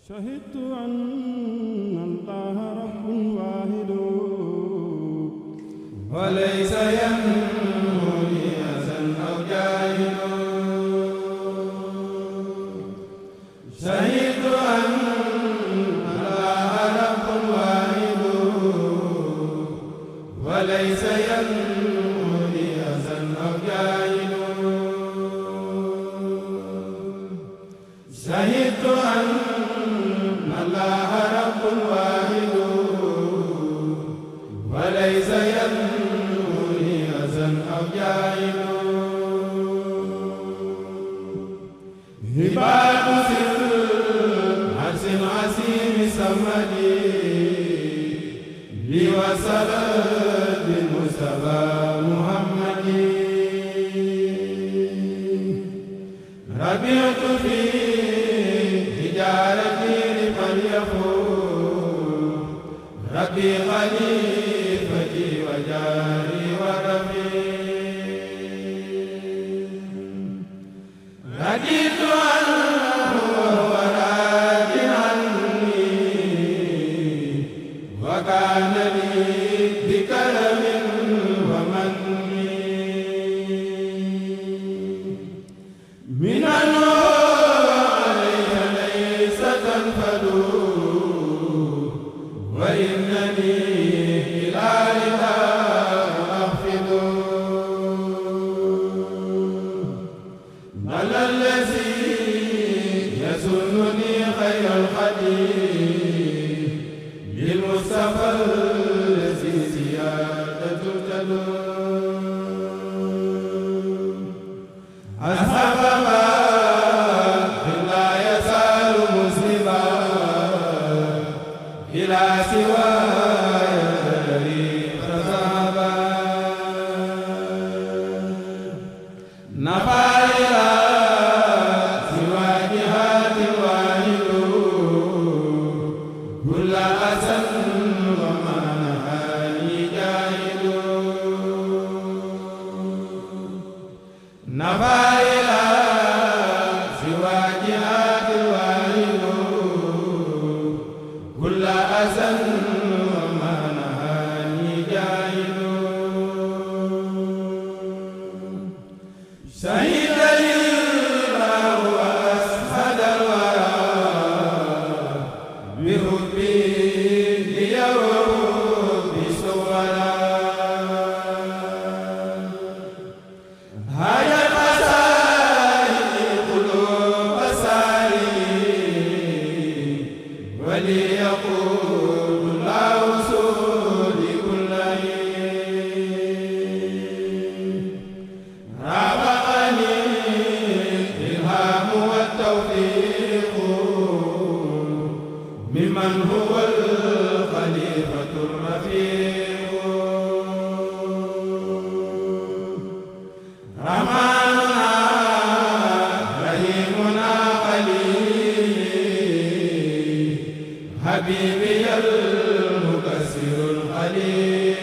شهدت أن الله رب واحد وليس ينموني أذى أو جاهل شهدت أن الله رب واحد وليس ينموني أذى أو جاهل شهدت أن الله رب واحد وليس ينموني أذى أو جاهل هبات سر عرش عظيم سمدي لي وسلام بالمصطفى محمد ربيت في تجارتي لمن يقول ربي خليفتي وجاري وربي رديت عنه وهو راض عني وكان لي بكرم ومن من وإنني إلى لقاء أخفض بل الذي يسنني خير الخديم للمصطفى الذي زيادة تدوم أصحاب لا يزال مسلما إلى سواي فذهبا نفى إلى سوى جهات واحد كل أسى وما نهاني جاهد نفى إلى سوى جهات واحد كل أسى وما نهاني جاهل شهد لي الله وأشهد الورى بحبي ليوم بصورا هيا المسائل قلوب ساري وليقول لا وصول كل رافقني الإلهام والتوفيق ممن هو الخليفة الرفيق رحمننا رحيمنا خليل حبيبي المكسر الخليل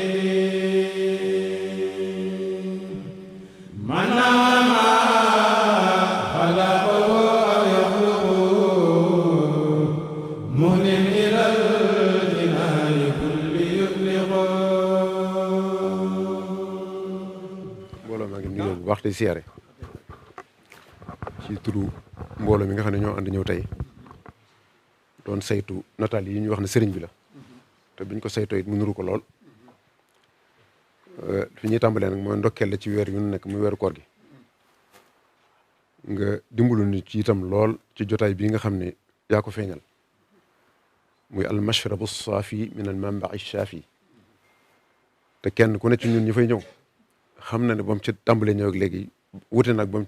من ما خلقه أو يخلقه مهن إلى الجنان كل يطلق mbooloo maa ngi nuyu bu baax di siyaare ci turu mbooloo mi nga xam ne ñoo ànd ñëw tey doon saytu nataal yi ñu wax ne sëriñ bi la te biñ ko saytoo it mu nuru ko lool fi ñuy tàmbalee nag mooy ndokkeel la ci weer yu nekk muy weeru koor gi nga dimbalu ni ci itam lool ci jotaay bii nga xam ne yaa ko feeñal muy al mashrabu saafi min al manbai shaafi te kenn ku ne ci ñun ñu fay ñëw xam na ne ba mu ci tàmbalee ñëw ak léegi wute nag ba mu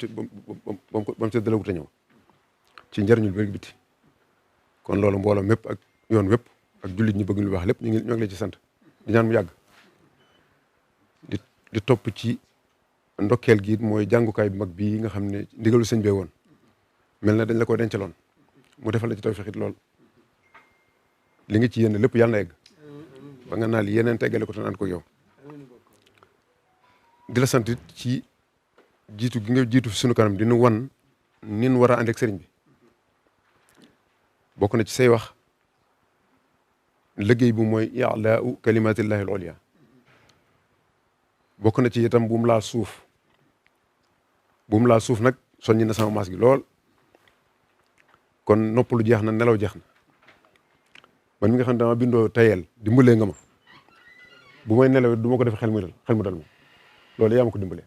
ci dala wute ñëw ci njëriñul bëri biti kon loolu mbooloo mépp ak yoon wépp ak jullit ñi bëgg lu baax lépp ñoo ngi leen ci sant di ñaan mu yàgg di topp ci ndokkeel gi mooy jàngukaay bu mag bii nga xam ne ndigalu sëñ bee woon mel na dañ la ko dencaloon mu defal la ci tawfeex it lool li nga ci yéene lépp yàlla na egg ba nga naa li yeneen teggale ko te naan ko yow di la sant ci jiitu gi nga jiitu sunu kanam di nu wan nin war a ànd ak sëriñ bi bokk na ci say wax liggéey bu mooy i'laa'u kalimatillahi al-ulya bokk na ci itam bu mu laal suuf nag soññi na sama maas gi lool kon noppalu jeex na nelaw jeex na man mi nga xam ne dama bindoo tayel dimbalee nga ma bu may nelaw du ma ko def xel mu dal moom loolu yaa ma ko dimbalee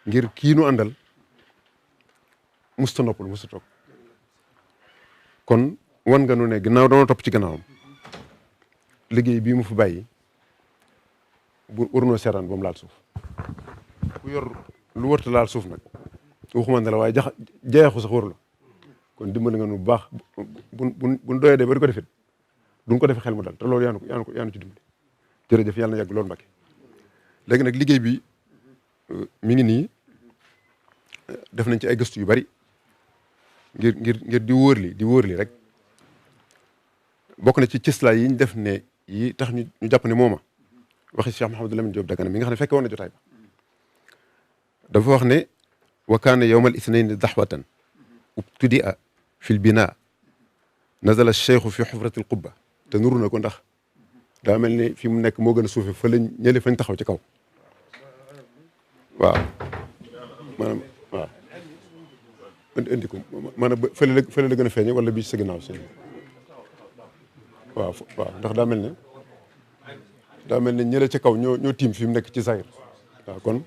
ngir kii nu àndal musta noppalu musta toog kon wan nga nu ne ginnaaw doona topp ci gannaawam liggéey bii mu fi bàyyi bu warunoo seetaan ba mu laal suuf ku yor lu wërta laal suuf nag waxuma ne la waaye jeexu sax waru la kon dimbali nga nu bu baax buñ doyee de ba di ko defit duñ ko defee xel mu dal te loolu yaanu ci dimbali jërëjëf yàlla na yàgg loolu Mbacke léegi nag liggéey bi mi ngi nii def nañ ci ay gëstu yu bari ngir di wóor li rek bokk na ci cëslaay yi ñu def ne yi tax ñu jàpp ne mooma waxi Cheikh Mouhamadou Lamine Diop Dagana mi nga xam ne fekke woon na jotaay ba dafa wax ne wa kaana yawma al-ithnayni dahwatan ubtudia fi l-binaa nazala cheikhu fi xufrati l-qubba te nuru na ko ndax daa mel ni fi mu nekk moo gën a suufe fa lañ ñële fañ taxaw ci kaw waaw maanaam waaw indi ko maanaam fële la gën a feeñe wala bii sa ginnaaw seen waaw ndax daa mel ne ñële ci kaw ñoo tiim fi mu nekk ci zahir waaw kon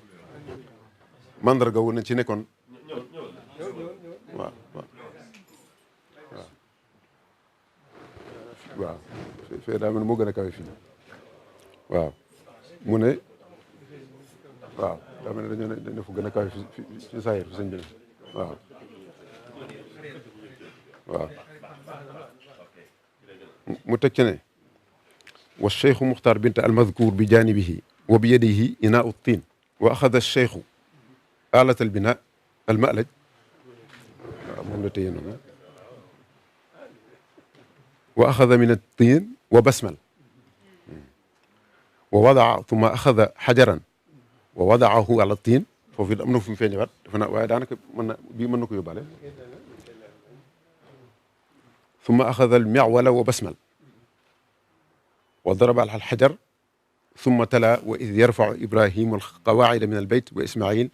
mandarga wu na ci nekkoon waaw fee daa mel ne moo gën a kawe fii waaw mu ne waaw daa mel ne dañu fu gën a kawe fi ci zahir fi sëñ bi waaw mu teg ci ne wa cheikhu muxtaar bint almadkur bi janibihi wa bi yadihi inaau tiin wa axada cheikhu alat albina almalaj waaw moom la téye noonu wa axada min altiin wa basmal wa wadaa thumma axada xajaran wa wadaahu ala tiin foofu it am na fu mu feeñewaat dafa naa waaye daanaka bii mën na ko yóbbaale ثم أخذ المعول وبسمل وضرب على الحجر ثم تلا وإذ يرفع إبراهيم القواعد من البيت وإسماعيل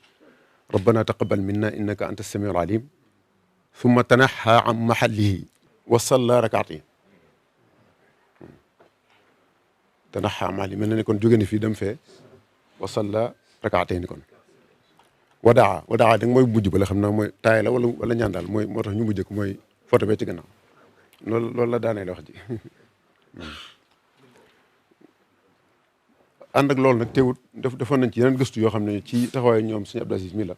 ربنا تقبل منا إنك أنت السميع العليم ثم تنحى عن محله وصلى ركعتين تنحى عن محله mel na ne kon jóge na fii dem fee وصلى ركعتين kon wadaa da nga mooy mujj ba la xam naa mooy taay la wala ñaan daal mooy moo tax ñu mujj ko mooy photo bee ci gannaaw loolu la daanee la wax ji ànd ak loolu nag teewut defoon nañ ci yeneen gëstu yoo xam ne ci taxawaay ñoom suñu Abdou Aziz mi la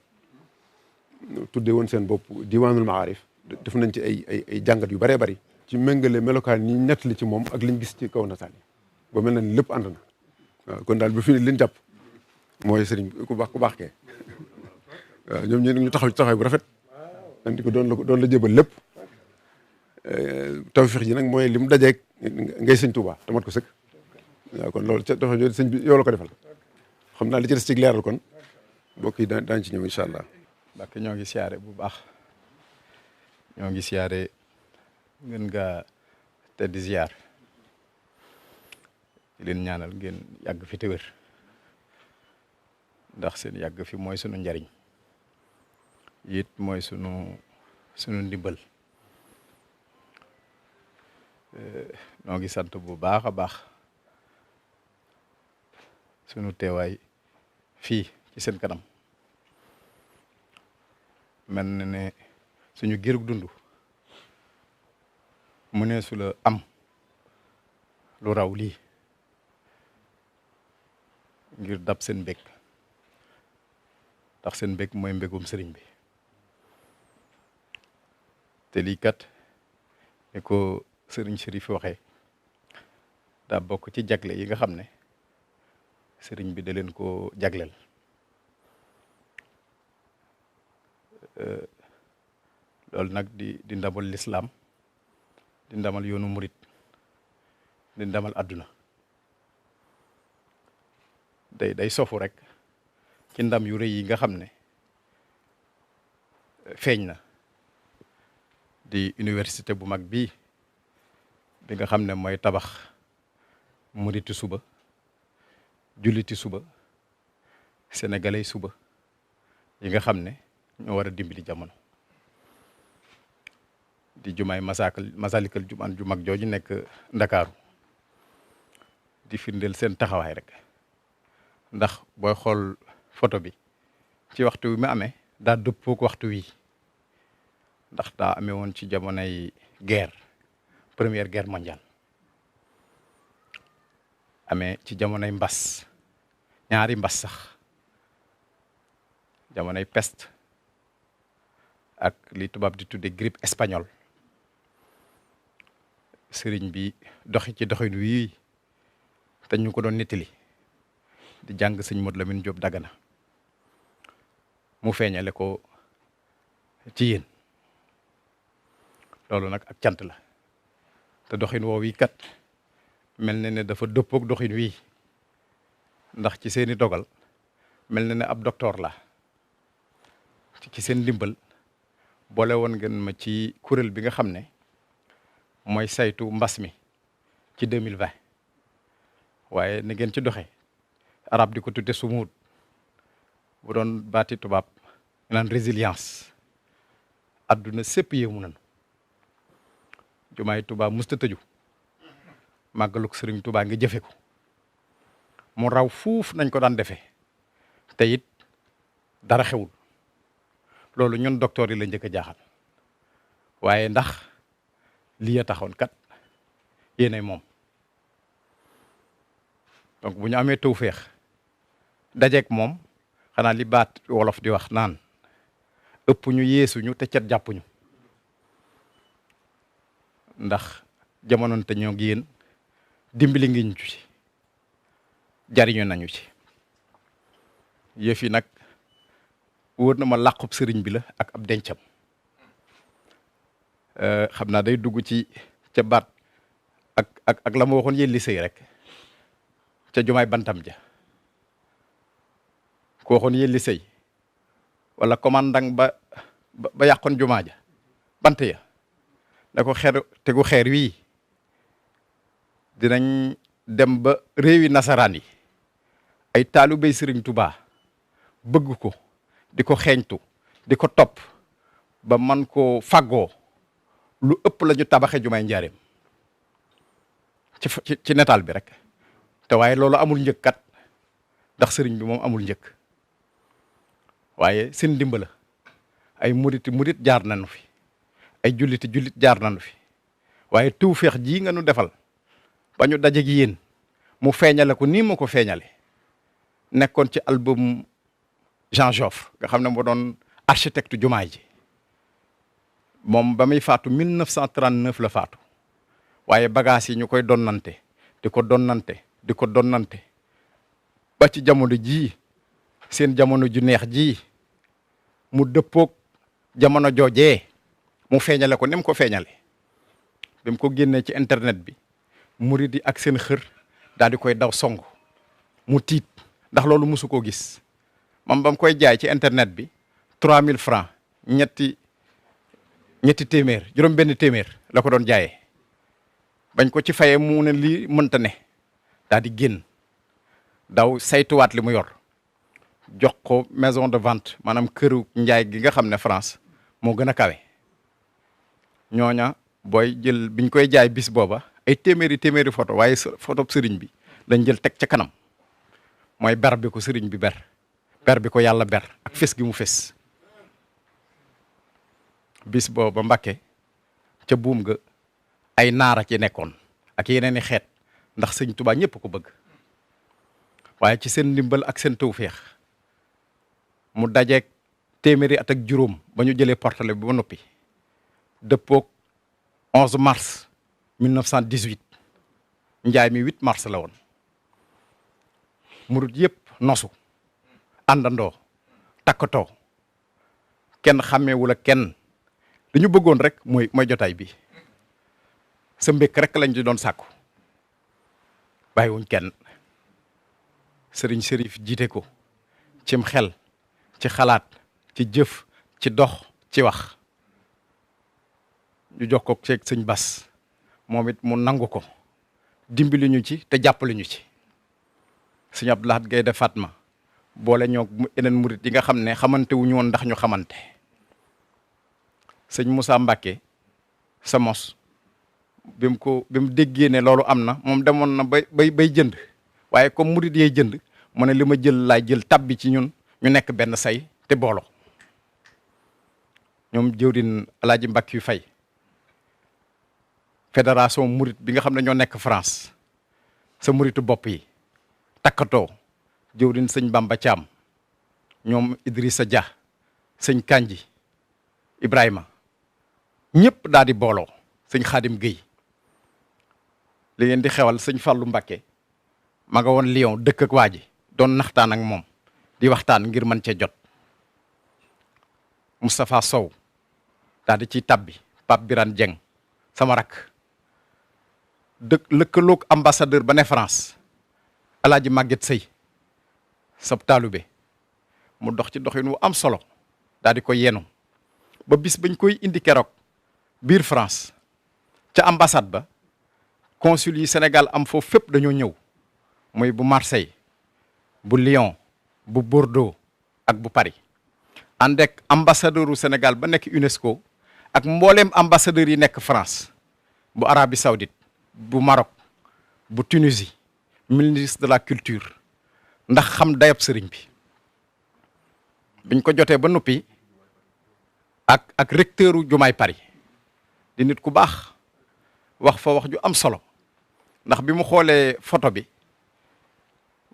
tuddee woon seen bopp diwaanul maarif def nañ ci ay jàngat yu bëree bëri ci méngale melokaan ñi nettali ci moom ak liñ gis ci kaw nataal yi ba mel na ni lépp ànd na waaw kon daal ba fi ne liñ jàpp mooy sëriñ ku baax kee waaw ñoom ñu taxaw ci taxawaay bu rafet andi ko doon la jébal lépp tawfiix ji nag mooy li mu dajeeg ngay sëñ Tuuba te mat ko sëkk waaw kon loolu ca dafa jooju sëñ bi yow la ko defal xam naa li ci des ci leeral kon mbokk yi daañu ci ñëw incha allah. Mbàkke ñoo ngi siyaare bu baax ñoo ngi siyaare ngeen nga tedd ziar di leen ñaanal ngeen yàgg fi te wér ndax seen yàgg fi mooy sunu njariñ it mooy sunu ndimbal. noo ngi sant bu baax a baax sunu teewaay fii ci seen kanam mel na ne suñu gërug dund mu ne su la am lu raw lii ngir dab seen mbég ndax seen mbég mooy mbégum sëriñ bi te lii kat ni ko sëriñ Chérif waxee daa bokk ci jagle yi nga xam ne sëriñ bi da leen ko jagleel loolu nag di ndamal lislaam di ndamal yoonu murit di ndamal àdduna day sofu rek ci ndam yu rëy yi nga xam ne feeñ na di université bu mag bii bi nga xam ne mooy tabax muriti suba, julliti suba, sénégalais suba yi nga xam ne ñoo war a dimbali jamono. di jumaay Masalikul Jinaan ju mag jooju nekk Ndakaaru di firndeel seen taxawaay rek, ndax booy xool photo bi ci waxtu wi mu amee daa dëppook waxtu wi, ndax daa amee woon ci jamonoy guerre, première guerre mondiale, amee ci jamonoy mbas, ñaari mbas sax, jamonoy peste ak li tubaab di tudde grippe espagnole. sëriñ bi doxi ci doxin wii te ñu ko doon nettali di jàng sëñ Modou Lamine Diop Dagana mu feeñale ko ci yéen. loolu nag ak cant la, te doxin woow yi kat mel na ne dafa dëppook doxin wii, ndax ci seeni dogal mel na ne ab docteur la ci seen ndimbal boole woon ngeen ma ci kuréel bi nga xam ne mooy saytu mbas mi ci 2020 waaye na ngeen ci doxe arab di ko tudde sumuud, bu doon baati tubaab naan résilience. adduna sépp yéemu nañu. jumaay Tuubaa musta tëju, màggaluk sëriñ Tuubaa ngi jëfe ko mu raw fuuf nañ ko daan defee, te it dara xewul. loolu ñun docteur yi la njëkk a jaaxal, waaye ndax lii a taxoon kat yéenay moom. donc bu ñu amee tawféex dajeek moom, xanaa li baat wolof di wax naan ëpp ñu yeesuñu te cet jàppuñu, ndax jamonoon te ñoo ngi yéen dimbali ngi ñu ci, jariñu nañu ci. yëf yi nag wóor na ma làqub sëriñ bi la ak ab dencam. xam naa day dugg ci ca baat ak la ma waxoon yelli sëy rek ca jumaay bantam ja, ku waxoon yelli sëy wala commandant ba yàqoon jumaa ja bant ya ne ko tegu xeer wii dinañ dem ba réewi nasaraan yi ay taalibey sëriñ Tuubaa bëgg ko, di ko xeeñtu, di ko topp ba man ko fàggoo lu ëpp la ñu tabaxe jumaay njaareem ci nataal bi rek. te waaye loolu amul njëkk kat, ndax sëriñ bi moom amul njëkk, waaye seen ndimbala ay murit jaar nañu fi, ay jullit jaar nañu fi, waaye tawfeex jii nga nu defal ba ñu daje gi yéen mu feeñale ko nii ma ko feeñale, nekkoon ci album Jean Joffre nga xam ne moo doon architecte jumaay ji. moom ba muy faatu 1939 la faatu, waaye bagages yi ñu koy donnante di ko donnante ba ci jamono jii, seen jamono ju neex jii mu dëppook jamono joojee mu feeñale ko ni mu ko feeñale. bi mu ko génnee ci internet bi murid yi ak seen xër daal di koy daw song, mu tiit ndax loolu mosu koo gis. moom ba mu koy jaay ci internet bi 3000 francs ñetti téeméer, juróom benn téeméer la ko doon jaayee. bañ ko ci fayee mu ne lii mënta ne, daal di génn daw saytuwaat li mu yor, jox ko maison de vente, maanaam këru njaay gi nga xam ne France moo gën a kawe. ñooña booy jël biñ koy jaay bis booba ay téeméeri photo, waaye photo sëriñ bi lañ jël teg ca kanam, mooy ber bi ko sëriñ bi ber bi ko yàlla ber ak fes gi mu fes. bis booba Mbàkke ca buum ga ay naara ci nekkoon ak yeneen i xeet, ndax sëñ Tuubaa ñëpp ko bëgg. waaye ci seen ndimbal ak seen tawféex mu dajeek téeméeri at ak juróom ba ñu jëlee portale bi ba noppi, dëppook 11 mars 1918, njaay mi 8 mars la woon. murit yëpp nosu àndandoo takkatoo, kenn xàmmeewul ak kenn. li ñu bëggoon rek mooy jotaay bi, sa mbékk rek lañ ci doon sàkku, bàyyiwuñ kenn. sëriñ Sërif jiite ko cim xel, ci xalaat, ci jëf, ci dox, ci wax. ñu jox ko ceeg sëñ Bas moom it mu nangu ko dimbali ñu ci te jàppale ñu ci sëñ Abdou Lahad Gaynde Fatma boole ñoo yeneen murit yi nga xam ne xamante wuñu woon ndax ñu xamante sëñ Moussa Mbacké sa mos bi mu déggee ne loolu am na moom demoon na bay jënd waaye comme murit yee jënd mu ne li ma jël laay jël tabbi ci ñun ñu nekk benn say te booloo ñoom jëwrin Alaaji Mbàkke yu fay fédération murit bi nga xam ne ñoo nekk France sa muritu bopp yi takkatoo jëwrin sëñ Bamba Thiam ñoom Idrissa Dia sëñ Kanji Ibrahima ñëpp daal di booloo sëñ Xaadim Guèye li ngeen di xewal sëñ Fallou Mbacké ma nga woon Lyon dëkk ak waa ji doon naxtaan ak moom di waxtaan ngir mën cee jot Moustapha Sow daal di ciy tabbi Pape Birane Dieng sama rak lëkkaloog ambassadeur ba ne France Alaaji Maguette Sey sab taalube mu dox ci doxin wu am solo daal di ko yenu ba bis bañ koy indi keroog biir France ca ambassade ba consul yi Sénégal am foofu fépp dañoo ñëw muy bu Marseille bu Lyon bu Bordeaux ak bu Paris ànd ak ambassadeur u Sénégal ba nekk UNESCO ak mbooleem ambassadeurs yi nekk France bu Arabie Saoudite bu Maroc bu Tunisie ministre de la culture ndax xam dayab sëriñ bi biñ ko jotee ba noppi ak recteur u jumaay Paris di nit ku baax wax fa wax ju am solo ndax bi mu xoolee photo bi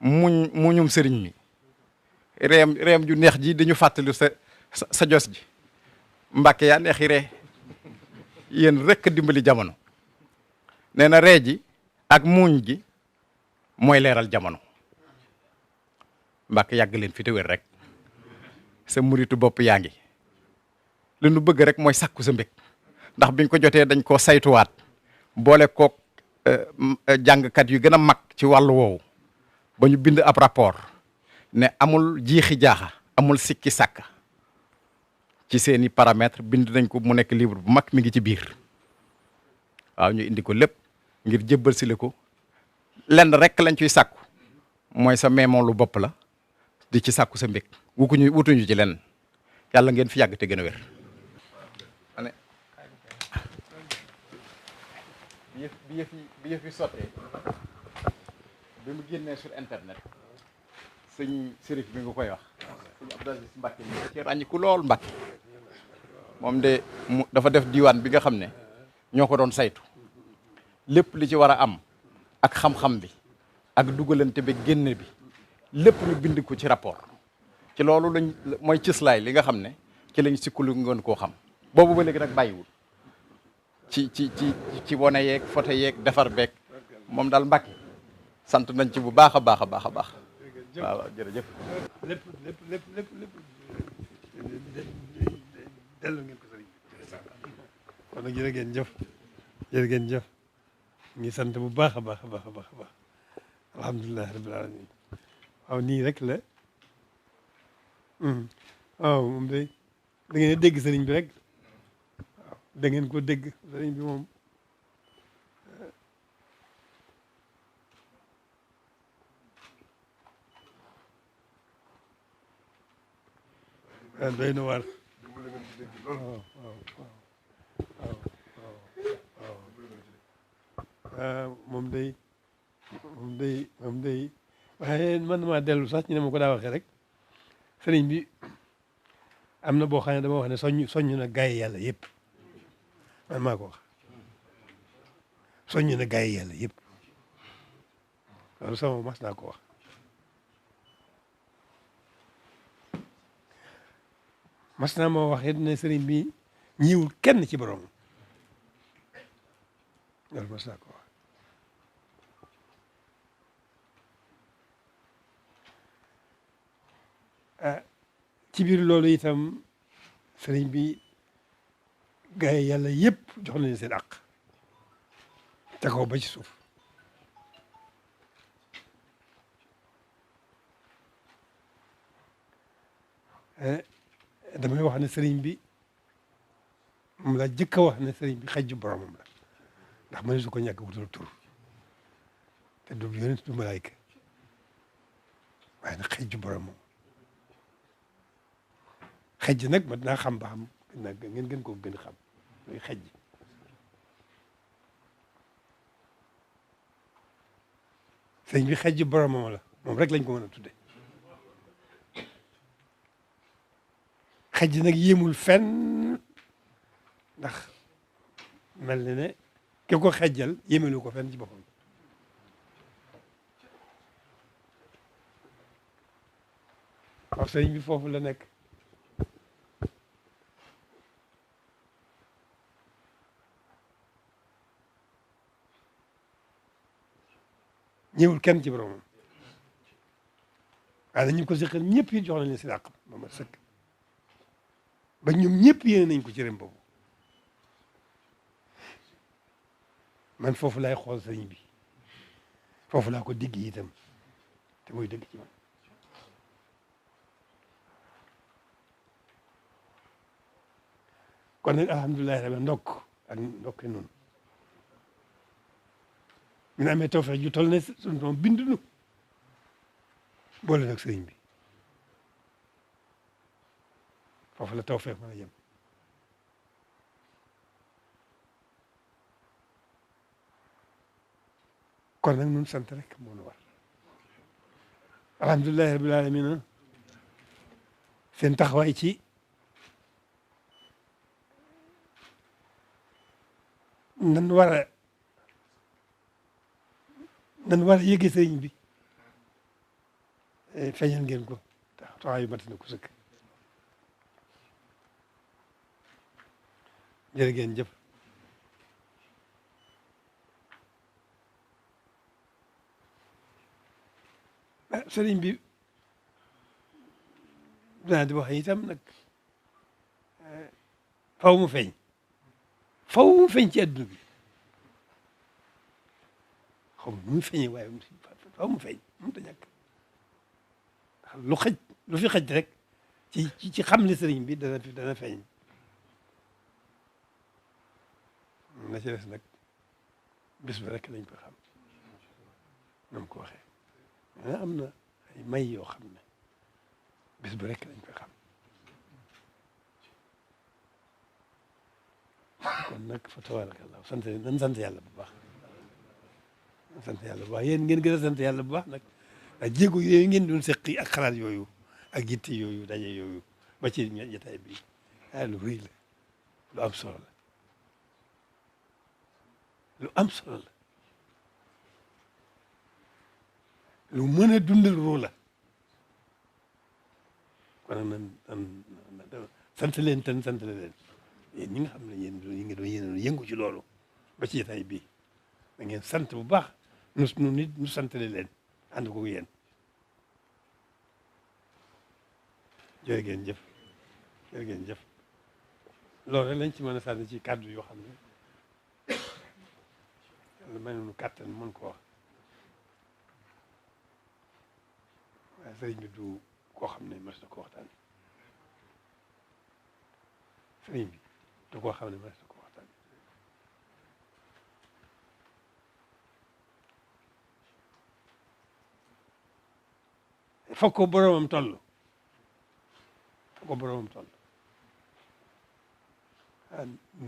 muñum sëriñ mi reem ju neex ji dañu fàttali sa jos ji Mbàkke yaa neexi ree yéen rekk dimbali jamono nee na ree ji ak muuñ gi mooy leeral jamono Mbàkke yàgg leen fi te wér rek sa muritu bopp yaa ngi li nu bëgg rek mooy sàkku sa mbég ndax biñ ko jotee dañ koo saytuwaat boole kook jàngkat yu gën a mag ci wàllu woowu ba ñu bind ab rapport ne amul jiixi jaaxa amul sikki sàkka ci seeni paramètres bind nañ ko mu nekk livre bu mag mi ngi ci biir waaw ñu indi ko lépp ngir jébbal si la ko lenn rek lañ ciy sàkku mooy sa meemoon lu bopp la di ci sàkku sa mbég wutuñu ci lenn yàlla ngeen fi yàgg te gën a wér bi yëf yi sottee bi mu génnee sur internet sëñ Sérif bi nga koy wax sëñ Abdou Aziz Mbacke mi ci ràññiku lool Mbacke moom de dafa def diwaan bi nga xam ne ñoo ko doon saytu lépp li ci war a am ak xam-xam bi ak dugalante bi génne bi lépp ñu bind ko ci rapport ci loolu lañ mooy cëslaay li nga xam ne ci lañ sikkulu ngoon koo xam boobu ba léegi nag bàyyiwul ci wone yeeg photo yeeg defar beeg moom daal Mbacke sant nañ ci bu baax a baax a baax a baax waaw jërëjëf. lépp delloo ngeen ko sëriñ bi kon nag jërë ngeen jëf ngi sant bu baax a baax a baax a baax a baax alhamdulilah rabbil alamin waaw nii rek la waaw moom day da ngeen dégg sëriñ bi rek waaw da ngeen ko dégg sëriñ bi moom doy na waar waaw moom day waaye man maa dellu sax ñu ne ma ko daa waxee rek sëriñ bi am na boo xam ne dama wax ne soññ na gaay yàlla yëpp man maa ko wax soññ na gaay yàlla yëpp loolu sama mas naa ko wax mas naa moo wax it ne sëriñ bi ñiwul kenn ci borom loolu mas naa ko wax ci biir loolu itam sëriñ bi gaay yàlla yëpp jox nañu seen àq te kaw ba ci suuf damay wax ne sëriñ bi moom laa jëkk a wax ne sëriñ bi xejju boromam la ndax mëne su ko ñàkk wutal tur te du yonent du malaayka waaye nag xejju boromam xejj nag mat naa xam ba xam nag ngeen gën koo gën a xam mooy xejj sëriñ bi xejju boromam la moom rek lañ ko mën a tudde xejj nag yéemul fenn ndax mel na ne ki ko xejjal yéemelu ko fenn ci boppam waaw sëriñ bi foofu la nekk ñëwul kenn ci boromam waaye ñu ko seqal ñëpp yi jox nañ leen si àq ba ma sëkk ba ñoom ñëpp yéene nañ ko ci rem boobu man foofu laay xool sëriñ bi foofu laa ko digg itam te muy dëgg ci man kon nag alhamdulilahi rabbi ndokk ak ndokke noonu ñu amee tawfeex ju toll ne suñu doom bind nu boole nag sëriñ bi foofu la tawfeex mën a yem kon nag ñun sant rek moo nu war alhamdulilahi rabbil alamin seen taxawaay ci nan war a yëgee sëriñ bi feeñal ngeen ko taxawaay yu mat na ko sëkk jërë ngeen jëf sëriñ bi dinaa di wax itam nag faw mu feeñ ci adduna bi xaw ma nu mu feeñee waaye faw mu feeñ mënut a ñàkk lu fi xaj rek ci xam ne sëriñ bi dana feeñ la ci des nag bis ba rek lañ ko xam na mu ko waxee am na ay may yoo xam ne bis ba rek lañ ko xam kon nag fa tabarakallah nan sant yàlla bu baax sant yàlla bu baax yéen ngeen gën a sant yàlla bu baax nag ak jéego yooyu ngeen doon seqi ak xalaat yooyu ak yitte yooyu daje yooyu ba ci jotaay bi lu rëy la lu am solo la lu am solo la lu mën a dundal ruu la kon nag nan sant leen tan sant leen yéen ñi nga xam ne yéen ngi doon yëngu ci loolu ba ci jotaay bii da ngeen sant bu baax nu nit nu santale leen ànd ko yéen jërë ngeen jëf jërë ngeen jëf loolu rek lañ ci mën a sànni ci kàddu yoo xam ne yàlla may nañu kàttan mën ko wax waaye sëriñ bi du koo xam ne mas na ko waxtaan sëriñ bi du koo xam ne mas na ko waxtaan foog ko boromam toll foog ko boromam toll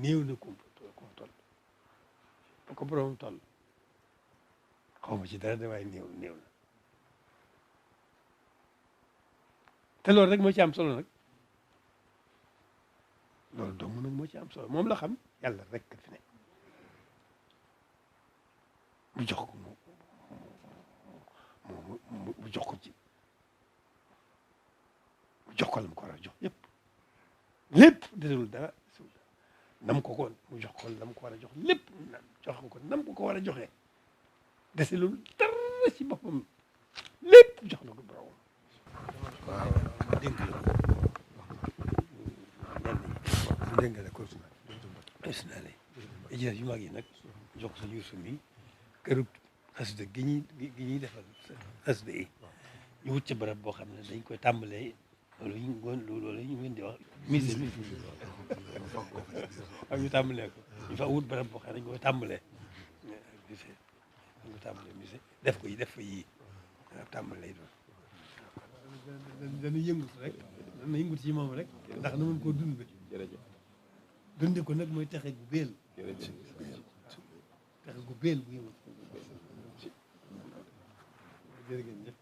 néew na ko toll foog ko boromam toll xaw ma ci dara de waaye néew na te loolu rek moo ci am solo nag loolu dong nag moo ci am solo moom la xam yàlla rek fi ne mu jox ko mu jox ko ci mu jox ko la mu ko war a jox yëpp lépp desul dara nam ko mu jox ko la mu ko war a jox lépp jox ko nam ko war a joxee deselul dara ci boppam lépp jox na ko borom waaw dénk la dégg nga ko personnel yi yu mag yi nag jox ko sa Yuusu mi këru xasida gi ñuy defal xasida yi ñu wut ca barab boo xam ne dañ koy tàmbalee loolu ñu ngeen di wax mise ak ñu tàmbalee ko ñu fa wut barab boo xam ne dañ koy tàmbalee musée dañ ko tàmbalee musée def fa yii waaw tàmbalee doon dana yëngut rek dana yëngut ci moom rek ndax na mën koo dund dunde ko nag mooy texe gu béel texe gu béel bu yëngut jërë ngeen jëf